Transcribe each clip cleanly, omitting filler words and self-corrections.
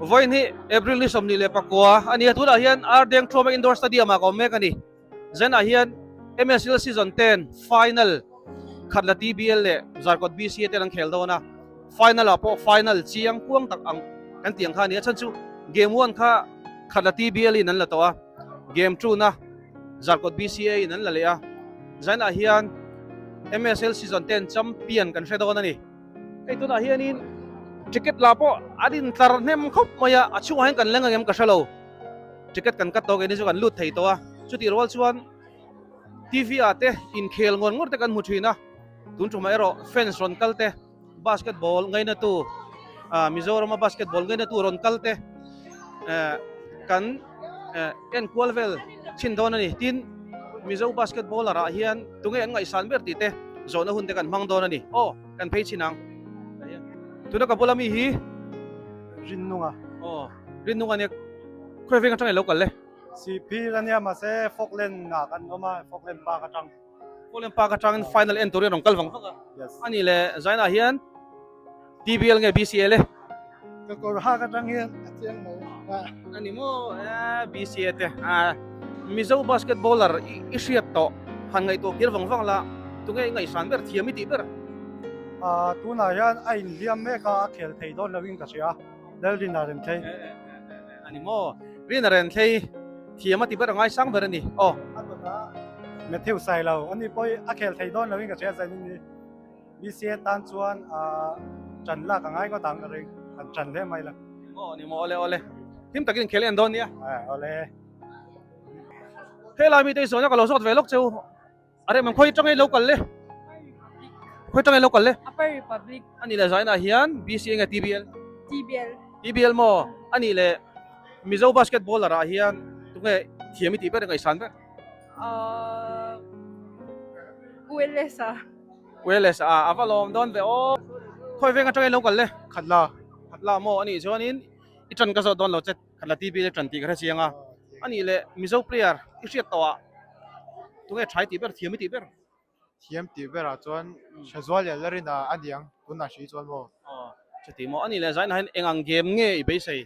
Vawiin hi April ni 24 a ni a, tunah hian Ardeng Trauma Indoor Stadium ah ka awm mek a ni. Zanah hian MSL Season 10 final Khatla TBL leh Zarkawt BCA ten an khel dawn a, final ah pawh final chiang kuang tak ang kan tih ang kha a ni a, chhan chu game one kha Khatla TBL in an la tawh a, game two na Zarkawt BCA in an la leh a, zanah hian MSL Season 10 champion kan hre dawn a ni. Hei tunah hianin ticket la pawh an intlar hnem khawp mai a, a chhungah hian kan leng ang em ka hre lo. Ticket kan cut tawh keini chu kan lut thei tawh a, chutih rual chuan TV ah te inkhel ngawr ngawr te kan hmu thin a, tun tumah erawh fans rawn kal te, basketball ngaina tu ah Mizorama basketball ngaina tu rawn kal te eh kan eh enkual vel chhin dawn a ni. Tin, Mizo basketballer ah hian tunge an ngaihsan ber tih te zawhna hun te kan hmang dawn a ni. Aw, kan phei chhin ang. Tuna ka bula mi hi Rinnunga. Aw, Rinnunga nia khawi veng atang i lo kal le? Sihphir ania mahse Falkland ah kan awm a, Falkland Park atang. Falkland Park atangin final en turin a rawn kal vang vang a. Yes. Ani le Zaina hian TBL nge BCA le? Ka kawr hak atang hian a chiang mai. Ani maw eh BCA te ah Mizo basketballer i hriat tawh han ngaihtuah kir vang vang la tunge i ngaihsan ber thiam i tih ber? Ah tunah hian a inhliam mek a, a khel thei dawn lovin ka hria Lalrina Renthlei. Ani maw Rina Renthlei thiam a ti ber a ngaisang ber a ni aw. A dawtah Matthew Sailo ani pawh hi a khel thei dawn lovin ka hria zanin ni. BCA tan chuan ṭan lak a ngai ngawt ang ka ring, kan ṭan hle mai la. Aw ni maw awle awle, hlim takin inkhel en dawn nia. Awle. Helai mite hi sawn a ka lo zawt ve lawk cheu, a rem ang khawi tangei lo kal le, khawi tangei lo kal le. Upper Republic. Ani leh zainah hian BCA nge TBL? TBL. TBL maw? Ani leh Mizo basketballer ah hian tunge thiam i tih ber ngaihsan ber? Ahh ULS a. ULS a a va lawm dawn ve aw. Khawi veng atangin lo kal le? Khatla. Khatla maw anih chuanin i tan ka zawt dawn lo che Khatla TV le tan tih ka hre chiang a. Anih leh Mizo player i hriat tawh ah tunge tha i tih ber thiam i tih ber? Thiam tih berah chuan Hrezual leh Larina a niang tunah hri chuan maw? Aw chuti maw anih leh Zaina hian eng ang game nge i beisei?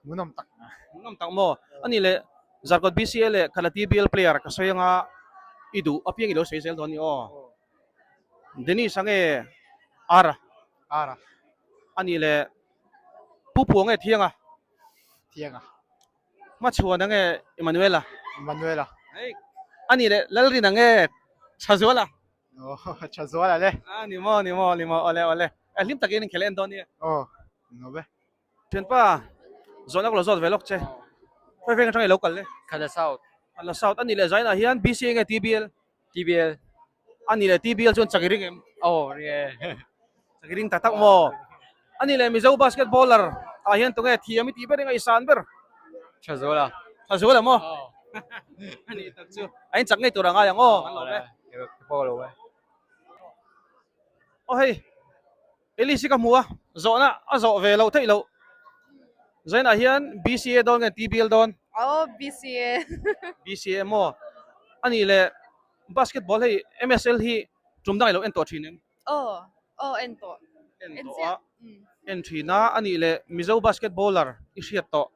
Hmuhnawm tak. Hmuhnawm tak maw? Anih leh Zarkawt BCA leh Khala TBL player ka sawi anga i duh apiang i lo sawi zel dawn ni aw. Dennis a nge Ara? Ara. Anih leh Pu Pua nge Thianga? Thianga. Hmachhuana nge Emmanuela? Emmanuela. Hei, anih leh Lalrina nge Thazuala? Aw, Thazuala le. A ni maw, ni maw, ni maw, awle, awle. Hlim takin inkhel en dawn nia. Aw, ni ve. Thianpa, zawhna ka lo zawt ve lawk che. Khawi veng atang i lo kal le? Khala South. Khala South. Anih leh Zainah hian BCA nge TBL? TBL. Anih leh TBL chuan chak i ring em? Aw, ring e. Chak i ring tak tak maw? Anih leh Mizo basketballer ah hian tunge thiam i tih ber eng a i san ber? Thazuala. Thazuala maw? Aw. Anih tak chu. A inchak ngei tur a ngai ang aw, kan lawm e. Ka pawh lo e. Aw hei. Elise hi ka hmu a, zawhna a zawh ve loh theih loh. Zainah hian BCA dawn nge TBL dawn? Aw BCA. BCA maw? Anih leh basketball hei MSL hi tum dang i lo en tawh thin em? Aw, aw en tawh. En tawh a, en thin a, anih leh Mizo basketballer i hriat tawh.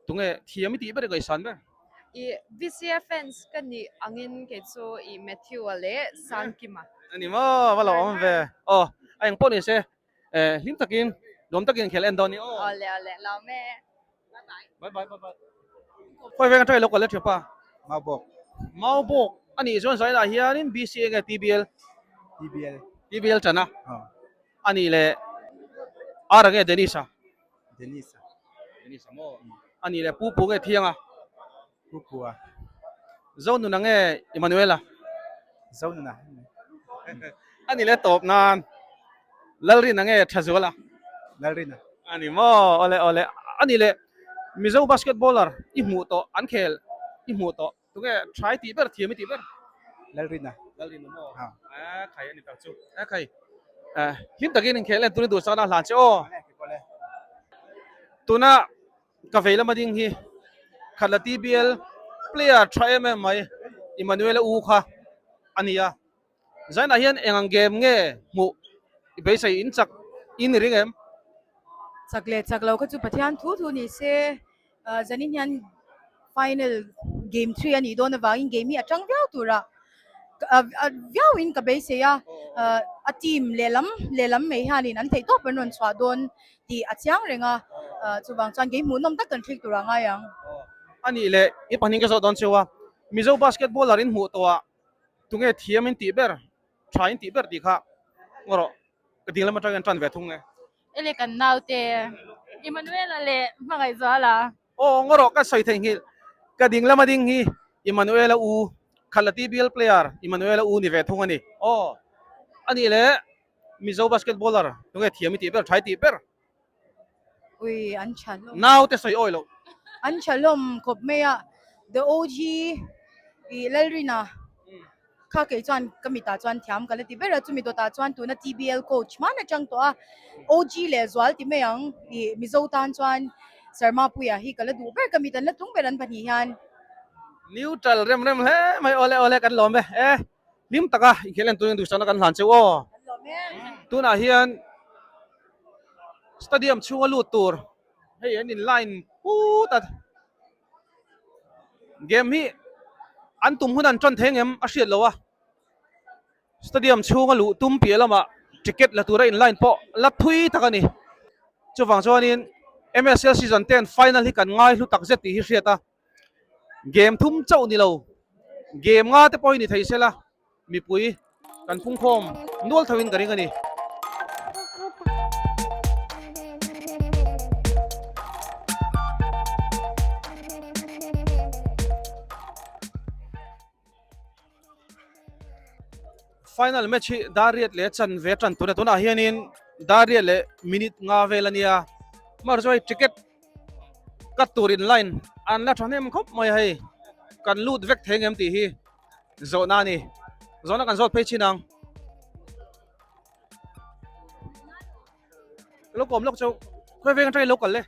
Tunge thiam i tih ber i ngaihsan ber? I BCA fans ka nih angin kei chu i Matthew-a leh Sangkima. Ani maw va lo awm ve. Aw a eng pawh ni se eh hlim takin nuam takin khel en dawn ni aw. Awle awle lawm e. Bye bye. Bye bye bye bye. Khawi veng atang i lo kal le thiapa? Maubawk. Maubawk anih chuan zainah hianin BCA nge TBL? TBL. TBL tan a. Aw. Anih leh Ara nge Dennis-a? Dennis a. Dennis a maw? Ani leh Pu Pu nge Thianga? Pu Pu a. Zonuna nge Emmanuela? Zonuna. Ani leh tawp nan Lalrina nge Thazuala? Lalrina. Ani maw? Awle awle. Ani leh Mizo basketballer i hmuh tawh an khel i hmuh tawh. Tunge try tih ber thiam i tih ber? Lalrina. Lalrina maw? Ha. A khai ani tak chu. A khai. Hlim takin inkhel en tuni duhsakna a hlan che aw. Tuna ka vei lama ding hi Khatla TBL player tha em em mai Emmanuel-a u kha a ni a. Zainah hian eng ang game nge hmuh i beisei in chak in i ring em? Chak leh chak lo kha chu Pathian thu thu ni se zanin hian final game 3 a nih dawn avangin game hi a tang viau tura viauin ka beisei a a team lehlam lehlam mai hianin an theih tawp an rawn chhuah dawn tih a chiang reng a chuvang chuan game hmuhnawm tak kan thlik tur a ngai ang. A nih leh i pahnih ka zawh dawn cheu a Mizo basketballer in hmuh tawh ah tunge thiam in tih ber tha in tih ber tih kha ngaw rawh ka ding lam atangin tan ve thung e. Ele kan naute Emmanuela leh Hmangaihzuala. Aw ngaw rawh ka sawi theih nghilh ka ding lama ding hi Emmanuela u Khalati bial player Emmanuela u ni ve thung a ni. Aw a nih leh Mizo basketballer tunge thiam i tih ber tha i tih ber. Ui an tha hlawm. Naute sawi awi loh. An tha hlawm khawp mai a The OG i Lalrina kha kei chuan ka mitah chuan thiam ka la ti ber a chumi dawtah chuan tuna TBL coach hman atang tawh a OG leh zual ti mai ang i Mizo tan chuan Sarma Puia hi ka la duh ber ka mit an la tlung ber an pahnih hian. Neutral rem rem hle mai awle awle kan lawm e e hlim taka inkhel en turin duhsakna kan hlan cheu aw. Tunah hian stadium chhunga lut tur hei an in line put a game hi an tum hun an tan thei ngem a hriat lo a stadium chhunga luh tum piah lamah ticket la tura in line pawh la thui tak a ni chuvang chuanin M_S_L season ten final hi kan ngai hlu tak zet tih hi hriat a game thum chauh ni lo game nga te pawh hi ni thei sela mipui kan phungkhawm nual tho in ka ring a ni. Final match hi Dariat leh chan ve tan tuna tunah hianin Dariat leh minute nga vel ania mar chu hei ticket cut tur in line an la thahnem khawp mai hei kan lut vek thei ngem tih hi zawhna a ni zawhna kan zawt phei chin ang lo kawm lawk chu khawi veng atangin lo kal le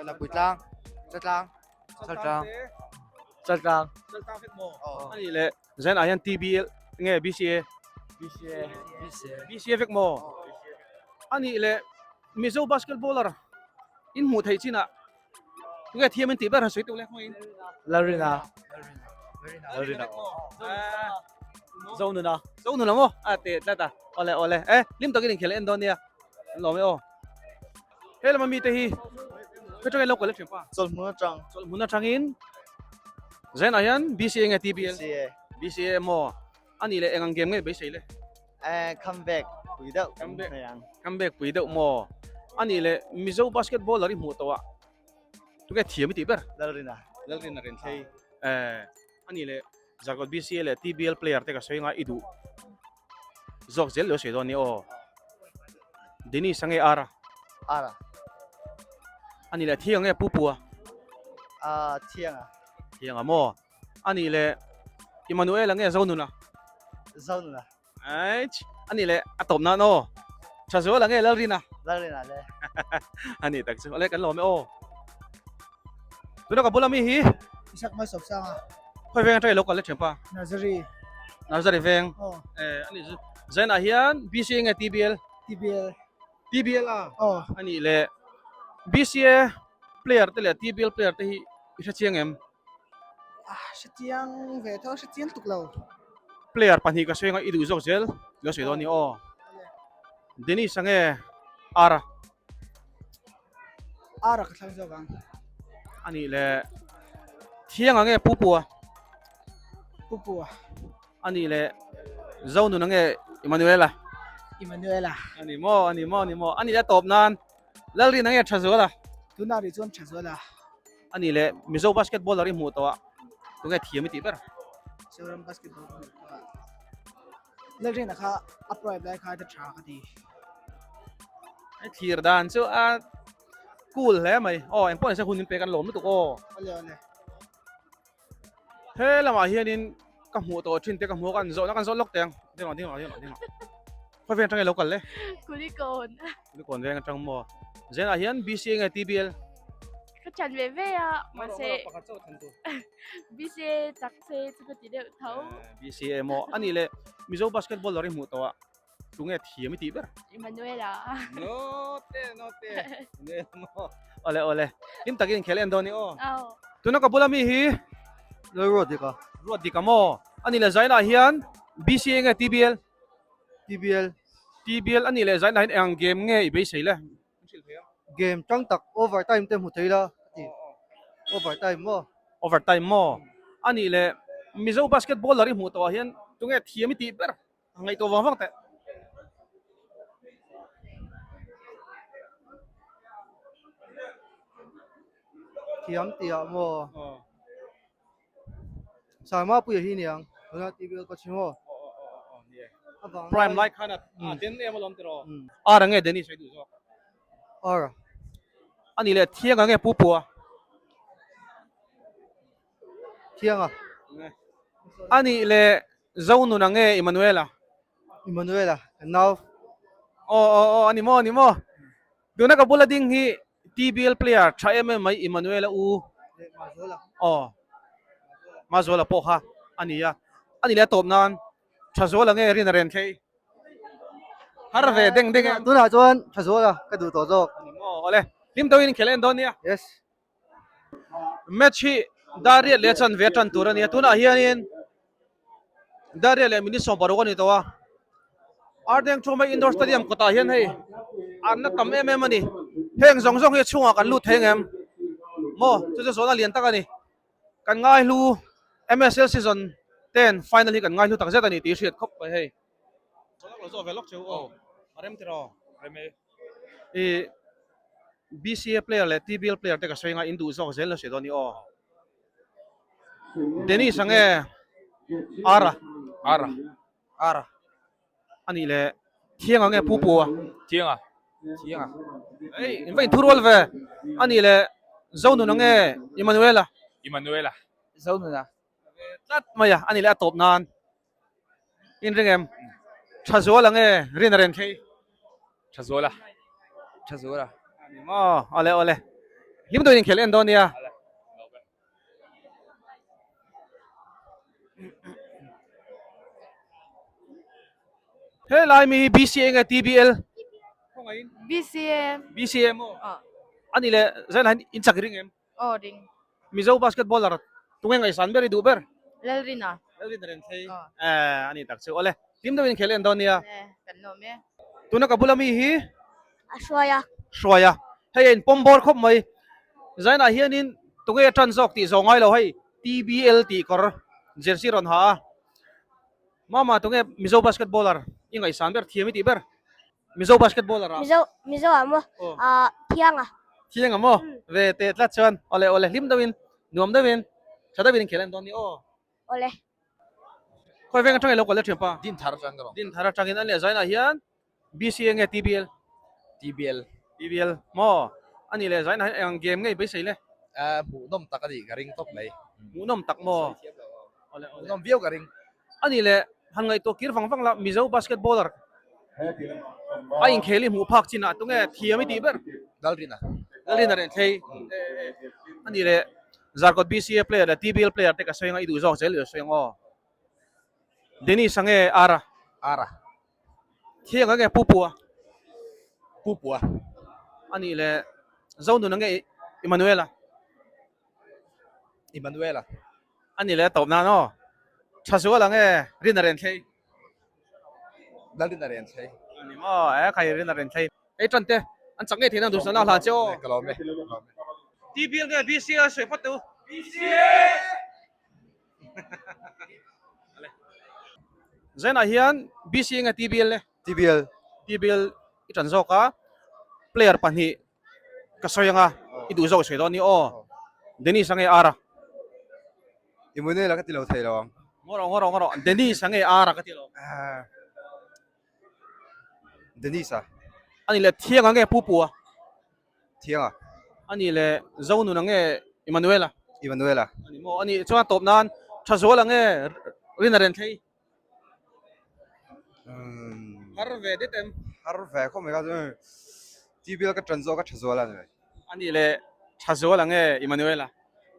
Lapui tlang Chaltlang Chaltlang Chaltlang Chaltlang vek maw ani leh Zain ah hian TBL nge BCA BCA BCA BCA vek maw ani leh Mizo basketballer in hmuh theih chinah Nge thiam in tih ber han sawi teuh le hmangin. Lalrina. Lalrina. Zonuna. Zonuna maw? A te tlat a. Awle awle. E lim takin inkhel en dawn nia. An lawm e aw. He lama mite hi ka tangin lo kal e thianpa. Chawlhmun atang. Chawlhmun atangin Zainah hian BCA nge TBL? BCA. BCA maw? Ani leh eng ang game nge beisei le? Eh, comeback pui deuh kan thei ang. Comeback pui deuh maw? Ani leh Mizo basketballer i hmuh tawh a, tunge thiam i tih ber? Lalrina. Lalrina Renthei. Eh, ani leh Zarkawt BCA leh TBL player te ka sawi nga i duh zawk zel lo sawi dawn ni aw. Dennis a nge Ara? Ara. Ani leh Thiang nge Pupua? Ah, Thianga. Thianga maw? Ani leh Emmanuel a nge Zonuna? Zonuna. Aich, ani leh a tawp nan aw. Thazual a nge Lalrina? Lalrina le. Ani tak chu ale kan lawm e aw. Tuna ka bula mi hi? Isak mai sawp sang a. Khoi veng atang i lo kal le thianpa? Nazari. Nazari veng. Aw. Eh, ani chu Zainah hian BCA nge TBL? TBL. TBL a? Aw. Ani leh BCA player te leh TBL player te hi i hre chiang em? Ah, hre chiang ve tho, hre chiang tuk lo. Player pahnih ka sawi anga i duh zawk zel, lo sawi dawn ni aw. Dennis a nge Ara? Ara ka thlang zawk ang. Anih leh Thiang a nge Pupua? Pupua. Anih leh Zonun a nge Emmanuela? Emmanuela. Ani maw, ani maw, ani maw. Anih leh a tawp nan Lalrin a nge Thazuala? Tunah rih chuan Thazuala. A nih leh Mizo basketballer i hmuh tawh a, tunge thiam i tih ber? Mizoram basketball ka hmuh tawh a, Lalrina kha a prime lai kha a tha ka ti. I thlir dan chu a cool hle mai. Aw engpawh nise hun in pek an lawm lutuk aw. Awle awle. He lamah hianin ka hmuh tawh thin te ka hmuh a kan zawhna kan zawh lawk teh ang. Ding rawh ding rawh ding rawh ding rawh. Khawi veng atang nge lo kal le? Kulikawn. Kulikawn veng atang maw? Zenah hian BCA nge TBL? Ka chan ve ve a, mahse Pakhat chauh than tur. BCA chak se chu ka ti deuh tho. BCA maw? Anih leh Mizo basketballer i hmuh tawh a. Tunge thiam i tih ber? Emanuela. Note note. Emanuela maw. Awle awle. Hlim takin inkhel en dawn i aw. Aw. Tuna ka bula mi hi Lal Ruat Dika. Ruat Dika maw? Ani leh Zaina hian BCA nge TBL? TBL. TBL ani leh Zaina hian eng game nge i beisei le? Game tang tak over time te hmu thei la a ti. Over time maw? Over time maw? Ani leh Mizo basketballer i hmuh tawhah hian tunge thiam i tih ber? A ngaihtuah vang vang teh. Thiam tih ah maw? Sarma puia hi niang tuna TBL coach hi maw? Prime lai khan a den em alawm tiraw? Ar ange Dennis a i duh zawk? Ar. Ani leh Thiang ange Pu Pua? Thiang a. Ani leh Zonun ange Emmanuela? Emmanuela, kan nau. Aw aw aw ani maw ani maw. Tuna ka bula ding hi TBL player tha em em mai Emmanuela u. Leh Mazuala. Aw. Mazuala pawh kha a ni a. Ani leh a tawp nan Thazuala nge rin a ren thei. Har ve deng deng e. Tunah chuan Thazuala ka duh tawh zawk. Ani maw awle. Hlim deuhin inkhel en dawn nia. Yes. Match hi Dariat leh chan ve tan tur a ni a, tunah hianin Dariat leh minute 60 a ni tawh a, Ardeng Chawmai Indoor Stadium kawtah hian hei an la tam em em a ni, heng zawng zawng hi a chhungah kan lut thei ang em? Maw chu chu zawhna lian tak a ni, kan ngaihlu MSL season 10 final hi kan ngaihlu tak zet a ni tih hriat khawp mai hei. Zawhna lo zawh ve lawk cheu aw, a rem tiraw? Rem e. I BCA player leh TBL player te ka sawi anga in duh zawk zel lo si dawn i aw. Dennis ange Ara. Ara. Ara. Ani le Thiang ange Pu Pua. Thianga. Thianga. Ei, in va in thurual ve. Ani le Zonun ange Emmanuela. Emmanuela. Zonuna. Tlat mai a, ani le a tawp nan. In ring em? Tha zual ang e, rin a ren thei. Tha zual a. Tha zual a. Ani maw, awle awle. Hlim deuhin inkhel en dawn nia. He lai mi hi BCA nge TBL? BCA. BCA maw? Ani le zain han in chak ring em? Aw ring. Mizo basketballer tunge ngaihsan ber i duh ber? Lalrina. Lalrina ren thlei. Eh ani tak chu. Awle hlim deuhin khel en dawn nia. Eh kan lawm e. Tuna ka bula mi hi? A hruai a. Hruai a. Hei a inpawm bawr khawp mai. Zainah hianin tunge a tan zawk tih zawh ngai lo hei TBL tih kawr jersey rawn ha a. Mama tunge Mizo basketballer i ngaihsan ber thiam i tih ber? Mizo basketballer ah. Mizo Mizo ah maw? Ah Thiang ah. Thiang ah maw? Ve teh tlat chuan awle awle hlim deuhin nuam deuhin tha deuhin inkhel en dawn ni aw. Awle. Khawi veng atangin lo kal le thiam pa? Din thar atang ka rawn. Din thar atangin an leh zainah hian BCA nge TBL? TBL. TBL maw? Ani leh zainah hian eng game ngei beisei le? Ah hmuhnawm tak a nih ka ring tawp mai. Hmuhnawm tak maw? Awle awle. Hmuhnawm viau ka ring. Ani leh han ngaihtuah kir vang vang la Mizo basketballer a inkhel i hmuh phak chinah tunge thiam i tih ber? Lalrina. Lalrina ren thlei. Ani leh Zarkawt BCA player leh TBL player te ka sawi anga i duh zawk zel i sawi ang aw. Dennis ange Ara. Ara. Thiang ange Pu Pua. Pu Pua. Ani leh Zonun ange Emmanuela. Emmanuela. A ni leh tawp nan aw. Tha zual ang e, rin a ren thlei. Lal rin a ren thlei. A ni maw, e khai rin a ren thlei. Ei tan te, an chak ngei theihna duhsakna a hlan che aw. Ka lawm e, ka lawm e. TBL nge BCA sawi phawt teh u. BCA! Zainah hian BCA nge TBL le? TBL. TBL i tan zawk a, player pahnih Ka sawi anga i duh zawk i sawi dawn ni aw. Dennis a nge Ara? Emmanuel a ka ti lo thei lo ang. Ngaw rawh ngaw rawh ngaw rawh Dennis a nge Ara ka ti lo. Dennis a. Ani leh Thianga nge Pu Pua? Thianga. Ani leh Zonuna nge Emmanuel a? Emmanuel a. Ani maw ani chuan tawp nan Thazuala nge Rina Renthei? Har ve det em? Har ve khawp mai kha chu TBL ka ṭan zawk a ṭha zual a ni mai. Ani leh ṭha zual ang e Emmanuela.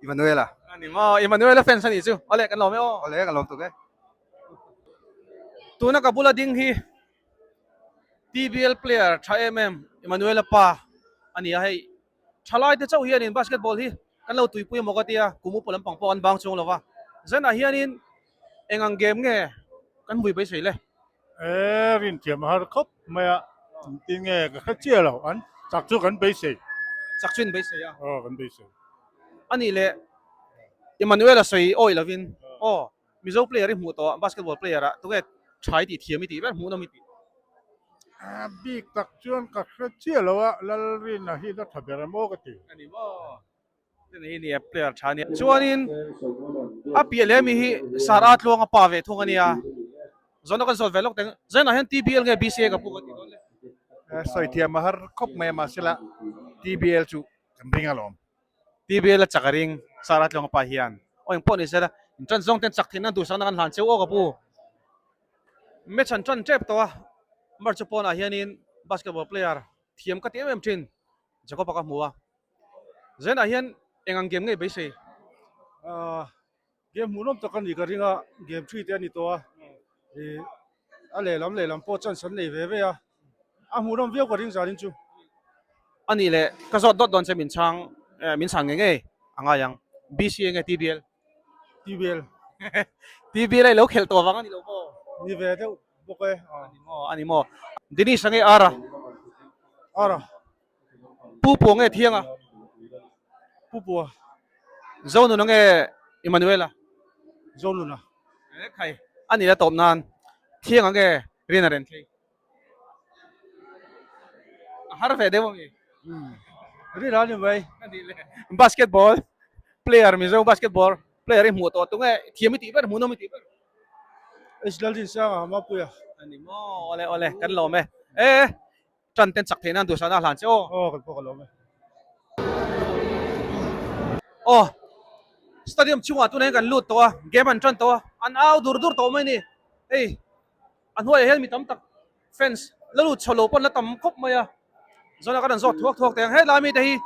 Emmanuela. Ani maw Emmanuela fans a nih chu. Awle kan lawm e aw. Awle kan lawm tuk e. Tuna ka bula ding hi. TBL player tha em em Emmanuel-a pa a ni a hei thalai te chauh hianin basketball hi kan lo tuipui emaw ka tia kum upa lampang pawh an bang chuang lo va zanah hianin eng ang game nge kan hmui beisei le. E rin thiam a har khawp mai a engtin nge ka hre chiah lo an chak chu kan beisei. Chak chu in beisei a. Aw kan beisei. A nih leh Emmanuel-a sawi awih lovin aw Mizo player i hmuh tawh a, basketball player ah tunge tha i tih thiam i tih ber hmuh nawm i tih? A bik tak chuan ka hre chiah lo a, Lalrina hi la tha ber em aw ka ti. A ni maw? Lalrina hi nia player tha a nia. Chuanin a piah leh ami hi Sara Tluang a pa ve thung a nia. Zawn a kan zawt ve lawk teng. Zainah hian TBL nge BCA ka pu ka ti dawn le. Sawi thiam a har khawp mai a mahsela TBL chu kan ring alawm. TBL a chak a ring, Sara Tlawnga pa hian. Aw engpawh ni sela, in tan zawng ten chak theihna duhsakna kan hlan cheu aw ka pu. Match an tan tep tawh a, March pawnah hianin basketball player thiam ka ti em em thin Jacob-a ka hmu a. Zainah hian eng ang game ngei beisei? Ahh game hmuhnawm tak a ni ka ring a, game 3 te a ni tawh a, ih a lehlam lehlam pawh chance an nei ve ve a, a hmuhnawm viau ka ring zanin chu. A nih leh ka zawt dawt dawn che min chhang eh min chhan ngei ngei a ngai ang, BCA nge TBL? TBL. TBL a i lo khelh tawh vang a ni lo maw? Ni ve deuh bawk e. A ni maw, a ni maw. Dinesh-a nge Ara? Ara. Pu Pua nge Thianga? Pu Pua. Zonuna nge Emmanuela? Zonuna. E khai, a ni la tawp nan Thianga nge Rina Renthei? A har ve deuh ami? Rina a ni mai. A ni le. Basketball player Mizo basketball player i hmuh tawh tunge thiam i tih ber hmuhnawm i tih ber? Laldinsanga Mapuia. A ni maw, awle awle kan lawm e. E Tan ten chak theih nan duhsahna a hlan che aw. Aw kan pawh ka lawm e. Aw stadium chungah tunah hian kan lut tawh a, game an tan tawh a, an au dur dur tawh mai a ni. Hei a hnuaiah hian mi tam tak fans la lut chho lo pawn la tam khawp mai a, zawnah kan rawn zawt thuak thuak teh ang. Helai mite hi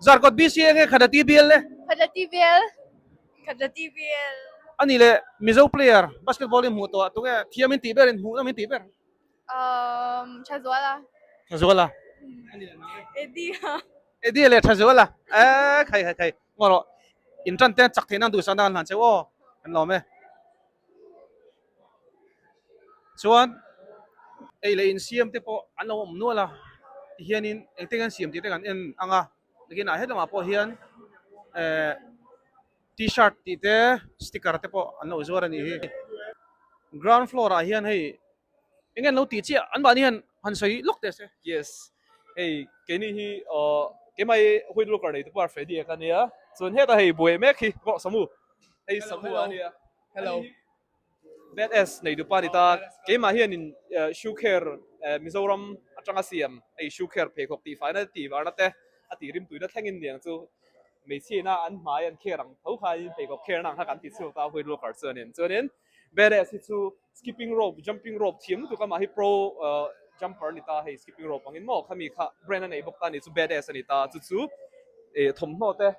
Zarkawt BCA nge Khata TBL le? Khata TBL. Khata TBL. A nih leh Mizo player basketball in hmuh tawh ah tunge thiam in tih ber in hmuh nawm in tih ber? Um, Thazuala. Thazuala. Eddie ha. Eddie le Thazuala. Eh, khai khai khai. Ngoro. In tan te chak theina du sa na han cheu o. Kan lawm e. Chuan ei le in siam te pawh an lo awm nual a. Tihianin engtin an siam tih te kan en anga. Nakinah hetlangah pawh hian eh T-shirt tih te sticker te pawh an lo zuar a nih hi. Ground floor ah hian hei eng nge an lo tih chiah an mahni hian han sawi lawk teh se. Yes, hei keini hi aw keimah hi White Walker nei te pawh a Freddy a ka nia chuan hetah hei buai mek hi pawh Samu hei Samu a nia. Hello. Badass nei dupa ni ta keimah hianin shoe care Mizoram atanga siam hei shoe care pheikhawk tih faina tih varna te a tih rimtuina thlengin niang chu hmeichhiaina an hmai an care ang tho khain pheikhawk care na ang kha kan ti chhuak ta White Walker chuanin chuanin Badass hi chu skipping rope jumping rope thiam lutuk amah hi pro jumper ni ta hei skipping rope angin maw khami kha brand a nei bawk ta ni chu Badass a ni ta chu chu thawmhnaw te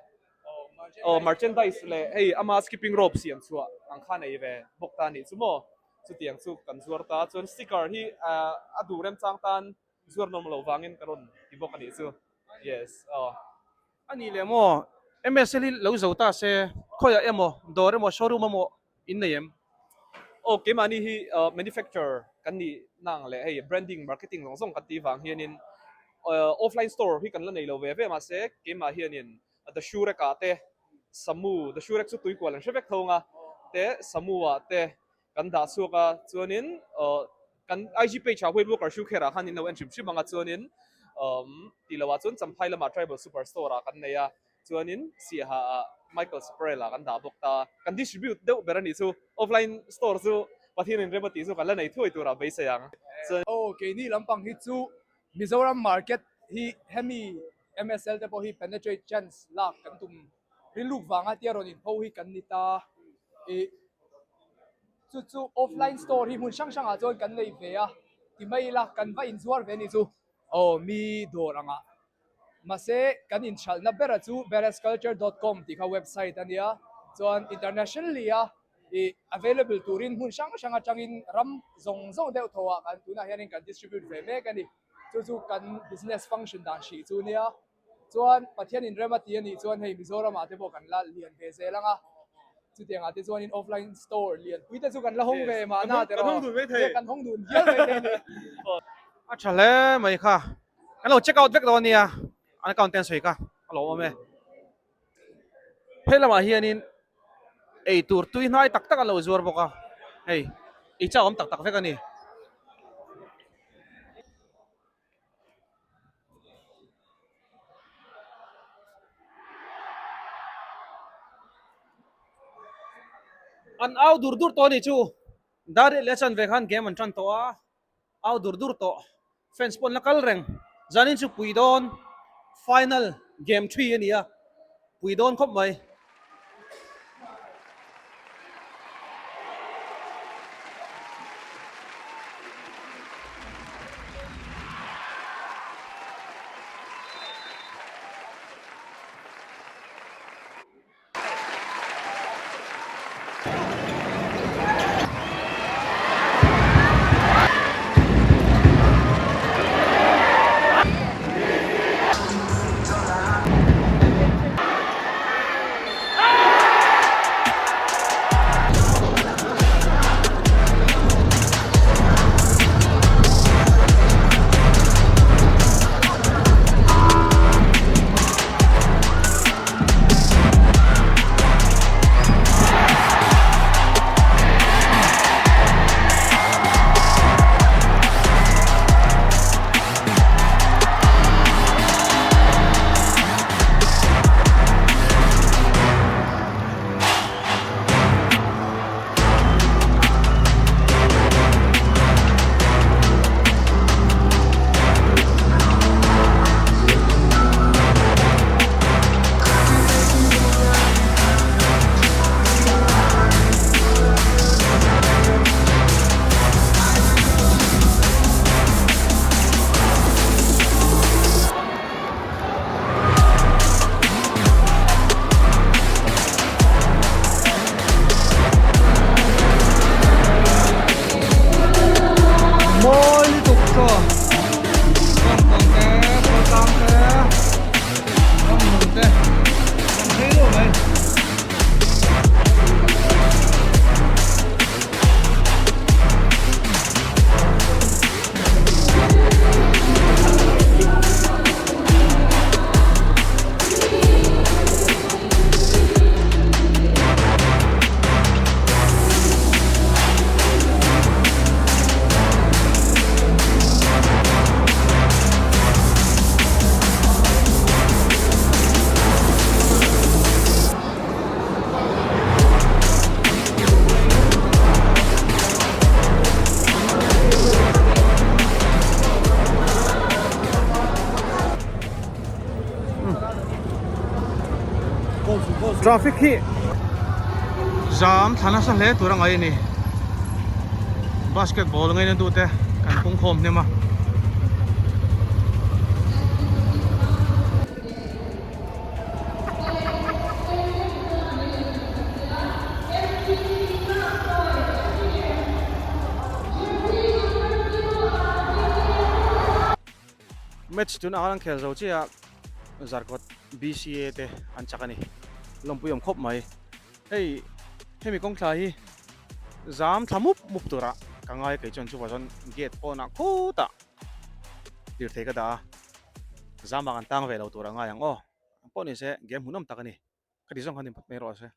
Aw merchandise leh hei ama skipping rope siam chhuah ang kha nei ve bawk ta anih chu maw chutiang chu kan zuar ta chuan sticker hi a duh remchang tan zuar nawm loh vangin ka rawn ti bawk anih chu yes aw. A nih leh maw MSL hi lo zo ta se khawiah emaw dawr emaw showroom emaw in nei em? Aw keimahni hi manufacturer kan nih nang leh hei branding marketing zawng zawng kan tih vang hianin offline store hi kan la nei lo ve ve mahse keimah hianin The Shurek ah te Samu The Shurek chu tuikual an hre vek tho anga te Samu ah te kan dah chhuak a chuanin kan IG page ah White Walker Shoe Care ah khan in lo en hrim hrim anga chuanin tih loh ah chuan Champhai lamah Tribal Super Store ah kan nei a chuanin Siaha ah Michael Saparel ah kan dah bawk ta kan distribute deuh ber a nih chu offline store chu Pathian in rem a tih chu kan la nei thuai turah beisei ang chuan. Aw keini lampang hi chu Mizoram market hi hemi MSL te pawh hi penetrate chance lak kan tum rilruk vanga tia rawn inpho hi kan ni ta ih chu chu offline store hi hmun hrang hrangah chuan kan nei ve a ti mai ila kan va inzuar ve ni chu aw mi dawr angah mahse kan inhralhna bera chu badassculture dot com tih kha website a nia chuan internationally a. I available turin hmun hrang hrang atangin ram zawng zawng deuh tho ah kan tunah hianin kan distribute ve mek a ni. Chu chu kan business function dan hrih chu nia. Chuan Pathian in rem a ti a nih chuan hei Mizoram ah te pawh kan la lian ve zel ang a. Chutiang ah te chuanin offline store lian pui te chu kan la hawng ve mahna te rawh. Kan hawng dun hial mai thei a ni. A tha hle mai kha. Kan lo check out vek dawn nia. An account te an sawi kha a lo awm e. Hei lamah hianin ei tur tui hnai tak tak an lo zuar bawk a, hei ei chak awm tak tak vek a ni. An au dur dur tawh a ni chu, dar leh a chanve khan game an tan tawh a. Au dur dur tawh fans pawn la kal reng zanin chu pui dawn final game three a ni a pui dawn khawp mai. Mawi lutuk chaw Kawngkawng te kawltang te Kawnghnung te Kawng phei luah mai. Traffic hi zam thla nasa hle tur a ngaih a ni basketball ngaina dute kan pungkhawm hnem a. Match tunah khan an khel zo chiah a Zarkawt BCA te an chak a ni lawmpui awm khawp mai hei hemi kawngthla hi zam thla mup mup turah ka ngai kei chuan chuvah chuan gate pawnah khutah lirthei ka dah a zamah kan tang ve lo tur a ngai ang aw pawh ni se game hmuhnawm tak a ni khati zawng khan input mai rawh se.